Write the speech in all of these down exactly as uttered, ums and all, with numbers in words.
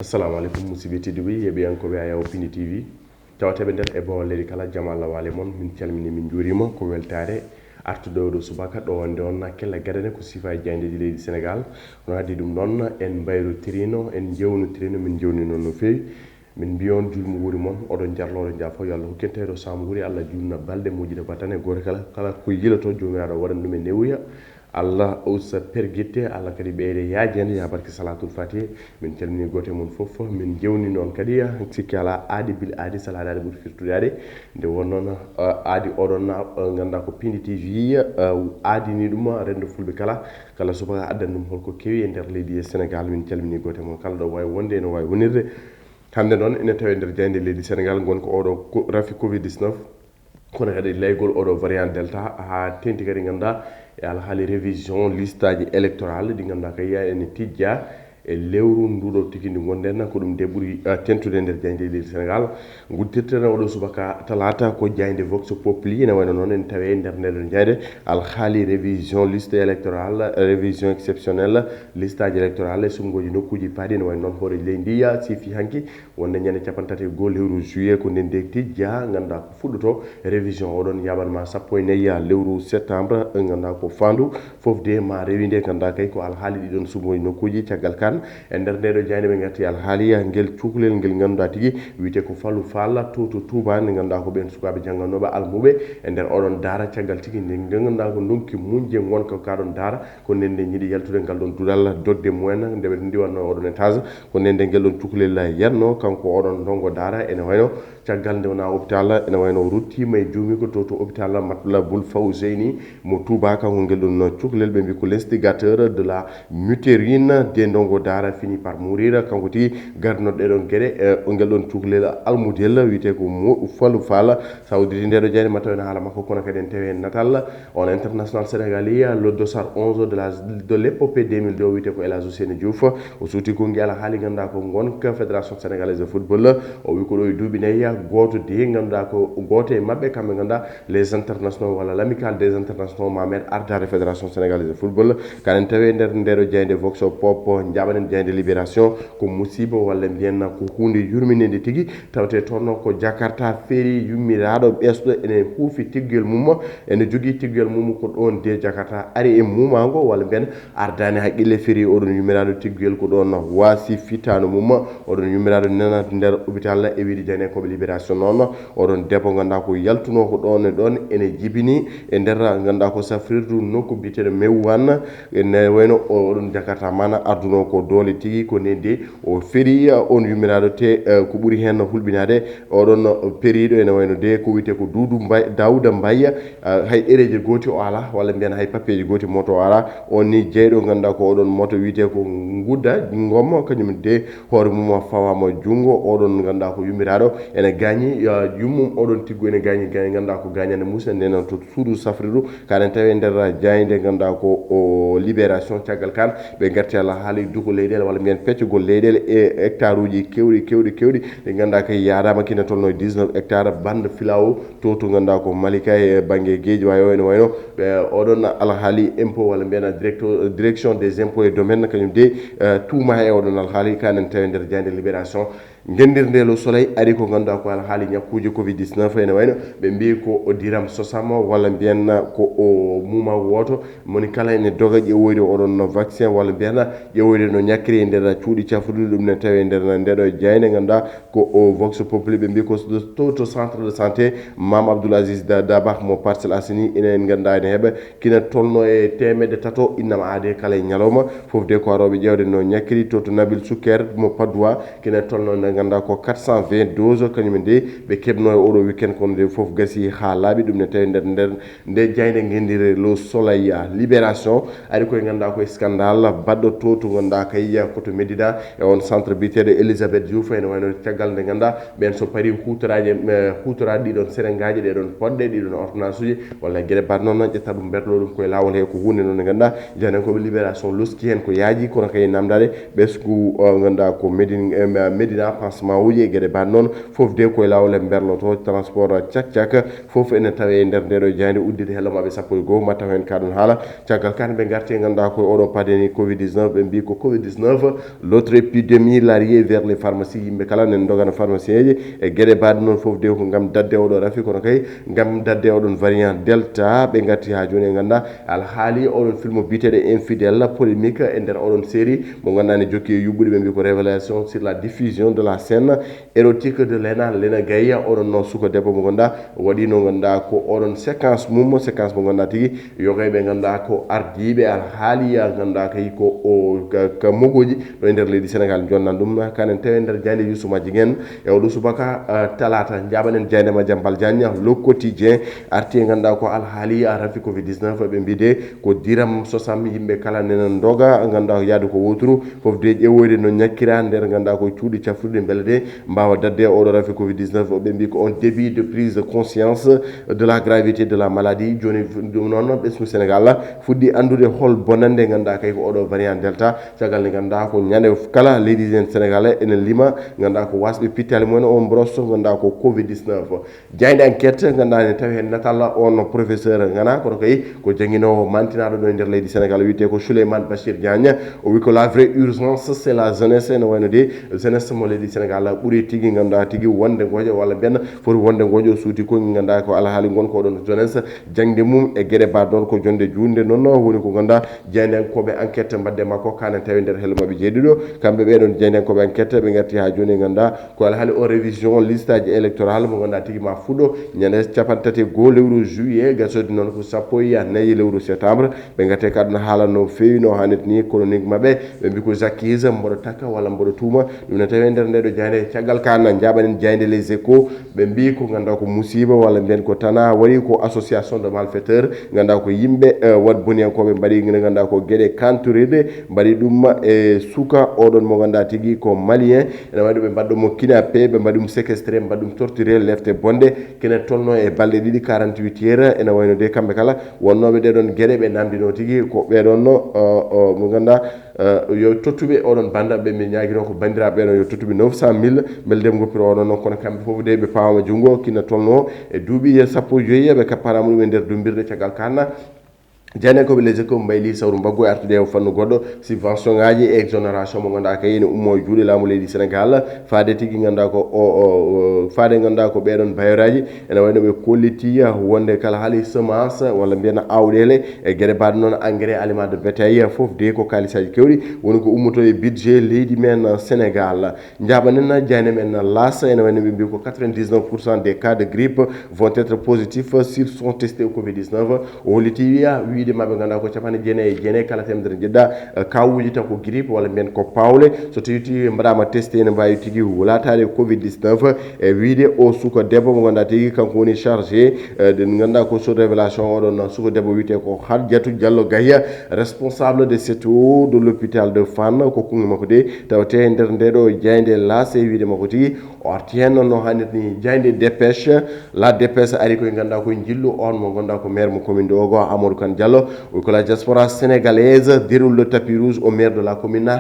Assalamu aleykum, musidɓe tedduɓe, yeeɓiyankooɓe Ayaw Pindi T V. Tawateeɓe nder e bowal leydi kala, jam Allah waale mon. Min calmini, min njuurima. Ko weltaare artude oɗo subaka ɗo wonde on kella gadane ko sifa e jaayndeeji leydi Sénégal. No addi ɗum ɗon, en mbayrotirino, en jewnotirino, min jewni noon no feewi. Min mbiyon julmo wuuri mon, oɗon jarlo, oɗon jaafo, yo Allah hokku en taweede samu wuuri, Allah juutna balɗe, moƴƴina battane, gooto kala, kala ko yiloto, Joomiraaɗo waɗan ɗum e newuya. Allah usta pergitte, Allah kadi ɓeyde yaajande, ya barke Salatul Fatiha. Min calmini gooto e mon fof, min jewni noon kadi, sikki alaa, aadi bil aadi, salaade aadi ɓuri firtude aadi. Nde wonnoon, eh, aadi oɗon na, eh, ngannduɗaa ko Pindi T V, eh, aadini ɗum renndo fulɓe kala, kala subaka addan ɗum holko kewi e nder leydi e Sénégal. Min calmini gooto e mon kala ɗo waawi wonde, ene waawi wonirde. Hannde noon ene tawe nder jaaynde leydi Sénégal ngon ko oɗo ko rafi covid dix-neuf. Kono kadi laygol oɗo variant Delta haa teŋti kadi ngannduɗaa e alhaali révision liste aji électorale ɗi ngannduɗaa kay ene tijja e lewru nduɗo tigi ndi ngonɗen, ko ɗum de ɓuri, eh, teŋtude nder jaaynde leydi Sénégal. Nguddirten oɗo subaka talaata ko jaaynde Vox Populi, ene wayno noon en tawe nder nden ɗon jaaynde alhaali révision liste électorale, révision exceptionnelle liste aji électorale e suɓngooji nokkuuji paaɗi, ene wayno noon hoore leydi ndi ya sifi hanki wonde ñande capanɗe tati e go'o lewru juillet ko nden de tijja, ngannduɗaa ko fuɗɗoto révision oɗon yaɓan ma sappo e nayi lewru septembre, ngannduɗaa ko faandu fof de ma rewi nde, ngannduɗaa kay ko alhaali ɗiɗon suɓngooji nokkuuji. Caggal kan, e nder nde ɗo jaaynde ɓe ngarti alhaali ngel cukalel ngel ngannduɗaa tigi wiyetee ko Fallou Fall to, to Touba, nde ngannduɗaa ko ɓeen sukaaɓe jannganooɓe almuɓe e nder oɗon daara. Caggal tigi nde ngannduɗaa ko ndonki muñje ngonka ka ɗon daara, ko nden nde ñiɗi yaltude ngal ɗon duɗal dogde mumen, nde ɓe ndiwanno oɗon étage, ko nden nde ngel ɗon cukalel yanno, kanko oɗon ndongo daara, ene wayno caggal nde wona hôpital, ene wayno ruttiima e juumi ko to, to hôpital Matlaboul Fawzeyni mo Touba, kanko ngel ɗon cukalel ɓe mbi ko l'instigateur de la muttérine de ndongo daara fini par mourir, kanko tigi gardinoɗo ɗee ɗon geɗe, eh, ngel ɗon cukalel almudel wiyetee ko Mo-, Fallou Fall. Sa udditi nde ɗo jaaynde ma tawen haala makko, kono kadi en tawi heen natal on international sénégalais, le dossard onze de la, de l'épopée deux mille deux, o wiyetee ko El Hadj Ousseynou Diouf. O suuti konngi alhaali ngannduɗaa ko ngonka Fédération Sénégalaise de Football. O wi ko ɗo e duuɓi nayi, gooto de ngannduɗaa ko gooto e maɓɓe, kamɓe ngannduɗaa les internationaux walla l'amicale des internationaux ma met ardaade Fédération Sénégalaise de Football. Kanen tawi e nder nde ɗo jaaynde Vox Pop, njaɓanen jaaynde Libération, ko musiba walla mbiyen ko huunde yurminede tigi. Tawte toon ko Jakarta feeri yummiraaɗo ɓesɗo ene huufi tiggel mum, ene jogii tiggel mum, ko ɗoon de Jakarta ari e mumaango walla mbiyen ardaani haqqille feeri oɗon yummiraaɗo tiggel ko ɗoon waasi fitaandu mum. Oɗon yummiraaɗo nana nder hôpital e wiide jaayndiyankooɓe Libération noon, oɗon debbo ngannduɗaa ko yaltunoo ko ɗoon e ɗoon ene jibini e nder ngannduɗaa ko safrirdu nokku biyeteeɗo Mewwan, ene wayno o-, oɗon Jakarta mana ardunoo ko doole tigi ko nden de o feeri, eh, on yummiraaɗo te, eh, ko ɓuri heen hulɓinaade oɗon, eh, periiɗo ene wayno de ko wiyetee ko Duudu Mbay, Daawuda Mbay, eh, hay ɗereeji gooti o alaa, walla mbiyen hay papiyeeji gooti moto o alaa. On ni jeyɗo ngannduɗaa ko oɗon moto wiyetee ko Ngudda Ngom, kañum de hoore mum fawaama junngo, oɗon ngannduɗaa ko yummiraaɗo ene gaañi, eh, yummum oɗon tiggo ene gaañi, gaañi ngannduɗaa ko gaañaande muusde, nden noon to suudu safrirdu. Kanen tawi e nder jaaynde ngannduɗaa ko o Libération, caggal kan ɓe ngarti alhaali duko leyɗeele walla mbiyen peccugol leyɗeele e hectare uji keewɗi, keewɗi, keewɗi, ɗi ngannduɗaa kay yaadaama kina tolno e dix-neuf hectares bande filao to, to ngannduɗaa ko Malika e bannge Guédiawaye o ene wayno ɓe oɗon alhaali impôt walla mbiyen directo-, direction des impôts et domaines kañum de, eh, tuuma e oɗon alhaali kanen tawi e nder jaaynde Libération. Ngenndirde Le Soleil ari ko ngannduɗaa ko alhaali ñakkuuji covid dix-neuf ene wayno ɓe mbiyi ko o diram sosama walla mbiyen ko o muuma wooto, moni kala ene doga ƴeewoyde oɗon no vaccin walla mbiyen ƴeewoyde no ñakkiri e nder cuuɗi cafruɗi ɗum ne tawi e nder nde ɗo jaaynde ngannduɗaa ko o Vox Populi ɓe mbiyi ko to, to centre de santé Mame Abdoul Aziz Da-, Dabakh mo Parcelles Assainies ene ngannduɗaa ene heɓa kina tolno e teemedde tato innama aade kala e ñalawma. Fof de ko arooɓe ƴeewde no ñakkiri to, to Nabil Souker mo Padoua, kene tolno nde ngannduɗaa ko quatre cent vingt doses, kañum en de ɓe keɓno e oɗo weekend, kono de fof gasi haa laaɓi. Ɗum ne tawi nder, nder nde jaaynde ngenndire Le Soleil. Libération ari koye ngannduɗaa ko scandale baɗɗo to, to ngannduɗaa kay ko to Médina e on centre biyeteeɗo Elisabeth Diouf, ene wayno caggal nde ngannduɗaa ɓeen so parii huutoraaji, eh, huutoraaɗi ɗiɗon serengaaji, ɗeɗon poɗɗe, ɗiɗon ordonnance uji, walla geɗe mbaɗ noon, ƴetta ɗum mberlo ɗum koye laawol he, ko huunde noon nde ngannduɗaa jaayndiyankooɓe Libération loski heen ko yaaji, kono kay namdaade ɓesngu, o, ngannduɗaa ko Médine, eh, Médina pansement uji e geɗe mbaɗ noon. Fof de koye laawol e mberloto transport cak cak. Fof ene tawe e nder ndeɗo jayde uddide hela maɓɓe sappo e goo ma taw heen kaɗon haala. Caggal kan ɓe ngarti e ngannduɗaa koye oɗo paade ni covid dix-neuf, ɓe mbi ko covid dix-neuf, l'autre épidémie larguée vers les pharmacies. Yimɓe kala nen ndogana pharmacien ji e geɗe mbaɗ noon. Fof de ko ngam dadde oɗo rafi, kono kay ngam dadde oɗon variant delta. Ɓe ngarti haa jooni e ngannduɗaa alhaali oɗon film biyeteeɗo Infidèle, polémique e nder oɗon série mo ngannduɗaa ne jokki e yuɓɓude, ɓe mbi ko révélation sur la diffusion de la scène érotique de Lena, Lena Gaye, oɗon no suka debbo mo ngannduɗaa waɗi no ngannduɗaa ko oɗon séquence mum, séquence mo ngannduɗaa tigi yoga ɓe ngannduɗaa ko ardiiɓe alhaali ya ngannduɗaa kay ko o ka, ka mogoji ɗo e nder leydi Sénégal. Jonnan ɗum kanen tawi e nder jayde Youssou Madjiguène e oɗo subaka, eh, talaata. Njaɓanen jayde ma Jambal Diagne, Le Quotidien, arti e ngannduɗaa ko alhaali a rafi covid dix-neuf, ɓe mbiide ko diram sosam yimɓe kala nena ndoga ngannduɗaa ko yaadu ko woturu. Fof de ƴeewoyde no ñakkira nder ngannduɗaa ko cuuɗi cafruɗi mbele de mbaawa dadde oɗo rafi covid dix-neuf. Ɓe mbi ko on début de prise de conscience de la gravité de la maladie. Jooni ɗum noon ɓesngu Sénégal fuɗɗi anndude hol bonannde ngannduɗaa kay ko oɗo variant delta. Caggal nde ngannduɗaa ko ñande kala leydi en Sénégal ene lima ngannduɗaa ko wasɓe pittali mumen on brosse ngannduɗaa ko covid dix-neuf. Jayde enquête ngannduɗaa ne tawi heen natal on professeur ngana, kono kay ko jannginoowo mantinaɗo ɗo e nder leydi Sénégal wiyetee ko Souleymane Bachir Diagne. O wi ko la vraie urgence c'est la jeunesse, ene wayno de jeunesse mo leydi Sénégal ɓuri tigi ngannduɗaa tigi wonde ngoƴa walla mbiyen foti wonde ngoƴa suuti ko ngannduɗaa ko alhaali ngon ko ɗon jeunesse. Jaŋde mum e geɗe mbaɗ ɗon ko jonde juunde noon woni ko ngannduɗaa jaydankooɓe enquête mbaɗde makko kanen tawi nder helo maɓɓe jeeɗiɗo. Kamɓe ɓeɗon jaydankooɓe enquête ɓe ngarti haa jooni ngannduɗaa ko alhaali o révision liste aji électorale mo ngannduɗaa tigi ma fuɗɗo ñande capanɗe tati e goo lewru juillet, gasode noon ko sappo e nayi lewru septembre. Ɓe ngarti ka ɗum haala no feewi no hannit ni chronique maɓɓe, ɓe mbi ko Zakise mboɗo takka walla mboɗo tuuma. Ɗum ne tawi nder nde ɗo jayde caggal ka na njaɓanen jayde Les Échos. Ɓe mbi ko ngannduɗaa ko musiba walla mbiyen ko tana waɗi ko association de malfaiteurs, ngannduɗaa ko yimɓe, eh, waɗ boniyankooɓe mbaɗi nde ngannduɗaa ko geɗe kantorede mbaɗi ɗum e suka oɗon mo ngannduɗaa tigi ko malien. Ene waɗi ɓe mbaɗɗo mo kidnappé, ɓe mbaɗi ɗum séquestré, mbaɗi ɗum torturé, lefte bonde. Kene tolno e balɗe ɗiɗi, quarante-huit heures. Ene wayno de kamɓe kala wonnooɓe ɗeɗon geɗe ɓe namdino tigi ko ɓeɗon no, o, o, mo ngannduɗaa, eh, yo tottuɓe oɗon banda ɓe mi ñaagino ko banndiraaɓe ɓeɗon yo tottuɓe neuf cent mille mbele dem goppiro oɗon noon. Kono kamɓe fof de ɓe pawama junngo kina tolno e duuɓi sappo e joyi ɓe kappara muɗum e nder dumbirde. Caggal kanna jane ko ɓe Les Échos mbayli sawru mbaggu e artude e fannu goɗɗo, subvention ngaji e exonération mo ngannduɗaa kay ene ummo e juuɗe laamu leydi Sénégal. Faade tigi ngannduɗaa ko o, o, o, faade ngannduɗaa ko ɓeɗon bayoraaji ene wayno ɓe kolliti wonde kala haali semence walla mbiyen awɗele e geɗe mbaɗ noon engrais, aliment de bétail, fof de ko kaalisaaji kewɗi woni ko ummoto e budget leydi men Sénégal. Njaɓanen jayne men L'As ene wayno ɓe mbi ko quatre-vingt-dix-neuf pour cent des cas de grippe vont être positifs s'ils sont testés au covid dix-neuf. O holliti wiya wiide maɓe ngannduɗaa ko capanɗe jeenayi e jeenayi kala temedere jeɗɗa, eh, kawuji tan ko grippe walla mbiyen ko pawle. So tawi tigi mbaɗama testé ene mbawi tigi wulataade covid dix-neuf. E wiide o suka debbo mo ngannduɗaa tigi kanko woni chargé, eh, ɗen ngannduɗaa ko sur révélation oɗon suka debbo wiyetee ko Hadjatou Diallo Gaye, responsable de seto de l'hôpital de Fann, ko kongi makko de tawete nder ndeɗo jayde L'As e wiide makko tigi o arti heen no hannirta ni jayde Dépêche. La Dépêche ari koye ngannduɗaa koye njillu on mo ngannduɗaa ko maire mo commune de Ogo, Amadou Kane Diallo. Wi ko la diaspora sénégalaise déroule le tapis rouge au maire de la commune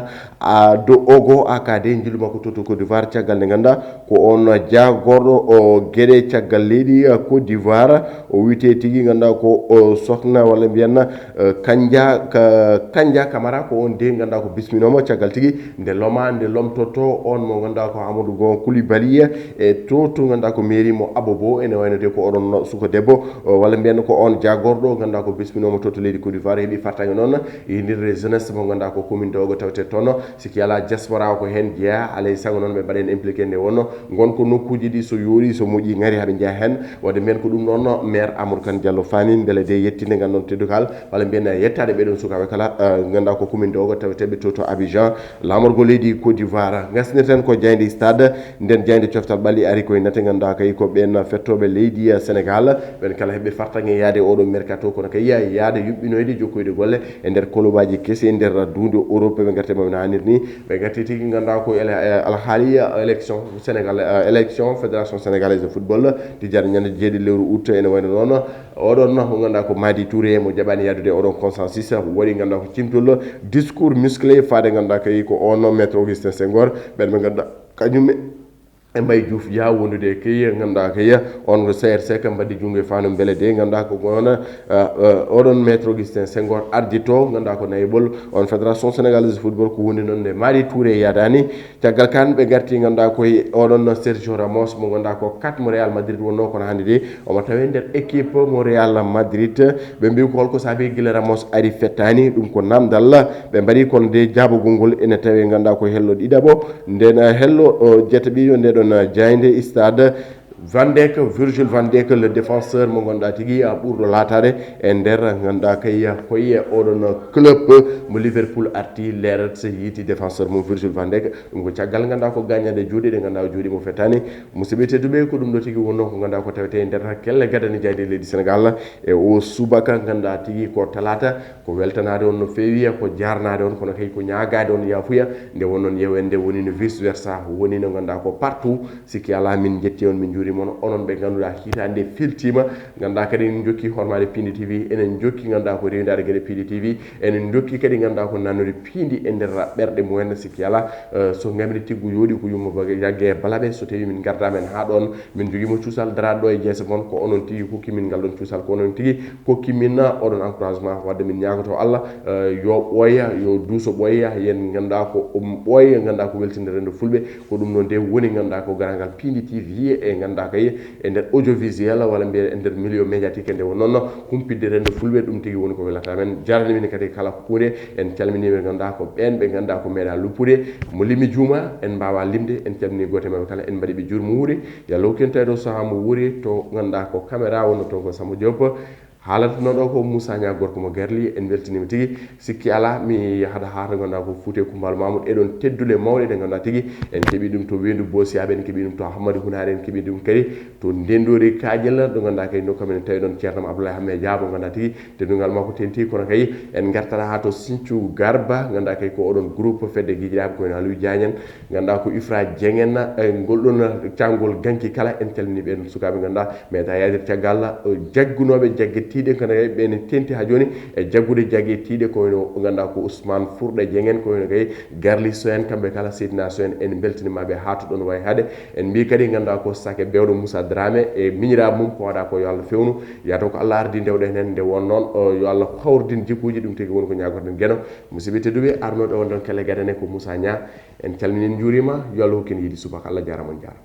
a de Ogo, A K D, njillu makko to to Côte d'Ivoire. Caggal nde ngannduɗaa ko on jaagorɗo o geɗe caggal leydi, eh, Côte d'Ivoire. O wiyetee tigi ngannduɗaa ko o sohkna walla mbiyen, eh, Kanja, Ka-, Kanja Kamara, ko on de ngannduɗaa ko bisminooma caggal tigi nde loma, nde lomtotto on mo ngannduɗaa ko Amadou Gon Coulibaly e to to ngannduɗaa ko mairie mo Abobo. Ene wayno de ko oɗon suka debbo, o, walla mbiyen ko on jaagorɗo ngannduɗaa ko bisminooma to to leydi Côte d'Ivoire heɓi fartaŋŋe noon yinirde jeunesse mo ngannduɗaa ko commune de Ogo tawte toon. Sikki alaa diaspora o ko heen jeyaa, alay sago noon ɓe mbaɗen impliqué nde wonno ngon ko nokkuuji ɗi so yooɗi so moƴƴi ngari haɓe njeya heen. Wadde mbiyen ko ɗum noon maire Amadou Kane Diallo faami mbele de yettinde ngan noon teddukal walla mbiyen yettaade ɓeɗon sukaaɓe kala, eh, ngannduɗaa ko commune de Ogo taweteeɓe to to Abidjan, laamorgo leydi Côte d'Ivoire. Ngasnirten ko jayde stade, nden jayde coftal ɓalli ari koye nate ngannduɗaa kay ko ɓen fettooɓe leydi, eh, Sénégal, ɓen kala heɓe fartaŋŋe yaade oɗo mercato, kono kay yaade yuɓɓinoyde jokkoyde golle e nder kolobaji kesi e nder duunde Europe. Ɓe ngarte maɓe no hannir ni, ɓe ngarte tigi ngannduɗaa ko ele-, eh, alhaali, eh, élection Sénégal, eh, élection Fédération Sénégalaise de Football, tijjani ñande jeeɗiɗi lewru août ene wayno noon. Oɗon mo ngannduɗaa ko Madi Touré mo jaɓani yaadude oɗon consensus waɗi ngannduɗaa ko cimtol, discours musclé faade ngannduɗaa kay ko on maître Augustin Senghor, ɓen ɓe ngannduɗaa kañum e Mbaye Diouf Dia wondude e key, ngannduɗaa key, on ko C R C kam mbaɗi junngo e faandu mbele de, ngannduɗaa ko on, eh, eh, oɗon maître Augustin Senghor ardito, ngannduɗaa ko nayiɓol on Fédération Sénégalaise de Football, ko woni noon nde Mari Touré yadaani. Caggal kan ɓe ngarti, ngannduɗaa koye oɗon Sergio Ramos mo ngannduɗaa ko quatre mo Real Madrid wonnoo, kono hannde de omo tawe nder équipe mo Real Madrid. Ɓe mbi ko holko saabi gila Ramos ari fettaani, ɗum ko namdal ɓe mbaɗi, kono de jaabagol ngol ene tawe, ngannduɗaa ko hello ɗiɗaɓo. Nden, eh, hello, o, jeetaɓijo nde ɗon, eh, jaaynde stade Van Dijk, Virgil van Dijk, le défenseur mo ngannduɗaa tigi, ah, ɓurɗo laataade e nder, ngannduɗaa kay, ah, koye oɗon club mo Liverpool arti, Lens yiiti défenseur mo Virgil van Dijk. Ɗum ko caggal, ngannduɗaa ko gañaade juuɗe ɗe, ngannduɗaa ko juuɗe mo fettaani. Musidɓe tedduɓe, ko ɗum ɗo tigi wonnoo ko, ngannduɗaa ko tawete e nder kelle gadane jaaynde leydi Sénégal e o subaka, ngannduɗaa tigi ko talaata. Ko weltanaade on no feewi, ko jaarnaade on, kono kay ko ñaagaade on yaafuya. Nde wonnoon yewende woni no vice versa, woni no ngannduɗaa ko partout. Sikki alaa, min njetti on, min njuuriima on, onon ɓe ngannduɗaa hitaande filtiima. Ngannduɗaa kadi en njokki hormaade Piindi T V, enen njokki ngannduɗaa ko rewindaade geɗe Piindi T V, enen njokki kadi ngannduɗaa ko nannude piindi e nder ɓerɗe mumen. Sikki alaa, eh, so ngamri tiggu yooɗi ko yumma baga yagge e balaɓe. So tawi min ngardaama en haa ɗoon, min njogiima cuusal daraaɗo ɗo e jeese mon, ko onon tigi kokki min ngal ɗon cuusal, ko onon tigi kokki min oɗon encouragement. Wadde min ñaagoto Allah, eh, yo ɓooya, yo duuso ɓooya, yen ngannduɗaa ko, um, ɓooya ngannduɗaa ko weltinde renndo fulɓe. Ko ɗum noon de woni ngannduɗaa ko garangal Piindi T V e ngannduɗaa kay e nder audiovisuel walla mbiye e nder milieu médiatique. Nde wonnoon humpitde renndo fulɓe, ɗum tigi woni ko welata men. Jarani min kadi kala huunde. En calminii ɓe ngannduɗaa ko ɓeen ɓe ngannduɗaa ko meeɗa luppude. Mo limi juuma, en mbaawa limde. En calminii gooto e maɓɓe kala, en mbaɗi ɓe juur mo wuuri. Yalla hokku en tawi ɗo sahaa mo wuuri to ngannduɗaa ko caméra wonno to ko Samba Diop. Haalantunoo ɗo ko Moussa Niang, gorko mo Garli, en mbeltiniima tigi. Sikki alaa, mi yahata haa to ngannduɗaa ko Fuuta e Kumbaalu Mamoud, e ɗoon teddule mawɗe ɗe ngannduɗaa tigi en keɓii ɗum to Weendu Boosiyaaɓe, en keɓii ɗum to Hammadi Hunaare, en keɓii ɗum kadi to Ndenndoori Kaƴel, ɗo ngannduɗaa kadi nokku amen tawi ɗoon Ceerno Abdoulaye Hamme Dia mo ngannduɗaa tigi teddungal makko teŋti. Kono kadi en ngartata haa to Sinthiou Garba, ngannduɗaa kadi ko oɗon groupe fedde gijiraaɓe ko wayno Aliou Diagne en, ngannduɗaa ko Ifra Dieng en, e ngol ɗoon caangol Ganki kala, en calminii ɓeen sukaaɓe ngannduɗaa meeɗa yaadir caggal, eh, jaggunooɓe jagge tiiɗe, kono kay ɓe ne teŋti haa jooni e jaggude jagge tiiɗe, ko wayno ngannduɗaa ko Ousmane Fourɗe Dieng en, ko wayno kay Garli Sow en, kamɓe kala Seydina Sow en, en mbeltiniima ɓe haa to ɗoon wayi hade. En mbii kadi ngannduɗaa ko Sake Bewɗo Moussa Dramé e miñiraaɓe mum, ko waɗa ko yo Allah fewnu, yaato ko Allah ardi ndewɗen heen, nde won noon, o, yo Allah hawridin jikkuuji, ɗum tigi woni ko ñaagorɗen Geno. Musidɓe tedduɓe, arnooɗo on ɗoon kelle gadane ko Moussa Niang, en calminii, en njuuriima, yo Allah hokku en yiide subaka, Allah jaaraama, on jaaraama.